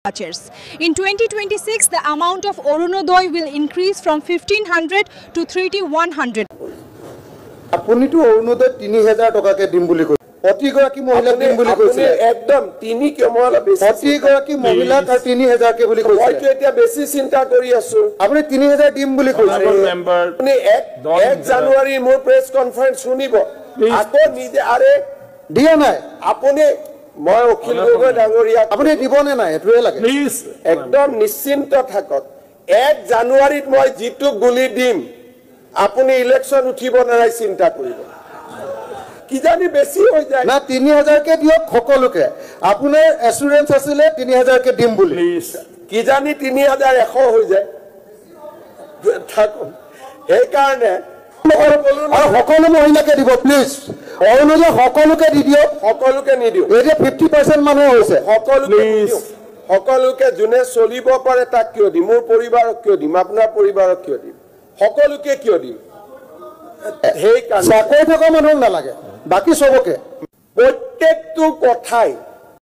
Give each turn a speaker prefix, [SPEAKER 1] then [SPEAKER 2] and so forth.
[SPEAKER 1] Vouchers. In 2026, the amount of Orunodoi will increase from 1500 to 3100.
[SPEAKER 2] আপুনিতো অৰুণোদয় 3000 টকাকে দিম বুলি কৈছে, প্ৰতিগৰাকী মহিলাক দিম বুলি কৈছে।
[SPEAKER 3] একদম তিনি কিয়, মই অলপ বেছি
[SPEAKER 2] প্ৰতিগৰাকী মহিলাক আৰু 3000কে বুলি কৈছে।
[SPEAKER 3] মইতো এতিয়া বেছি চিন্তা কৰি আছো।
[SPEAKER 2] আপুনি 3000 দিম বুলি কৈছে।
[SPEAKER 3] আপুনি 1 জানুৱাৰী মোৰ প্ৰেছ কনফাৰেন্স শুনিব আকৌ নিজে। আৰে
[SPEAKER 2] দিয়া নাই
[SPEAKER 3] আপুনি। মই অখিল গগৈ ডাঙৰীয়া,
[SPEAKER 2] আপুনি দিবনে নাই সেইটোৱে লাগে।
[SPEAKER 3] একদম নিশ্চিন্ত থাকক, 1 জানুৱাৰীত মই যিটো গুলি দিম আপুনি ইলেকশ্যন উঠিব নোৱাৰাই চিন্তা কৰিব, কিজানি বেছি হৈ যায়।
[SPEAKER 2] না, 3000কে দিয়ক সকলোকে। আপোনাৰ এচুৰেঞ্চ আছিলে 3000কে দিম বুলি।
[SPEAKER 3] কিজানি 3100 হৈ যায়। থাকক, সেইকাৰণে
[SPEAKER 2] আৰু সকলো মহিলাকে দিব প্লিজ। অৰুণোদয় সকলোকে দি দিয়ক।
[SPEAKER 3] সকলোকে নিদিওঁ।
[SPEAKER 2] এতিয়া 50% মানুহ হৈছে।
[SPEAKER 3] সকলোকে নিদিওঁ। সকলোকে যোনে চলিব পাৰে তাক কিয় দিম? মোৰ পৰিবাৰক কিয় দিম? আপোনাৰ পৰিবাৰক কিয় দিম? সকলোকে কিয় দিম? সেইকাৰণে
[SPEAKER 2] চাকৰি থকা মানুহক নালাগে, বাকী চবকে।
[SPEAKER 3] প্ৰত্যেকটো কথাই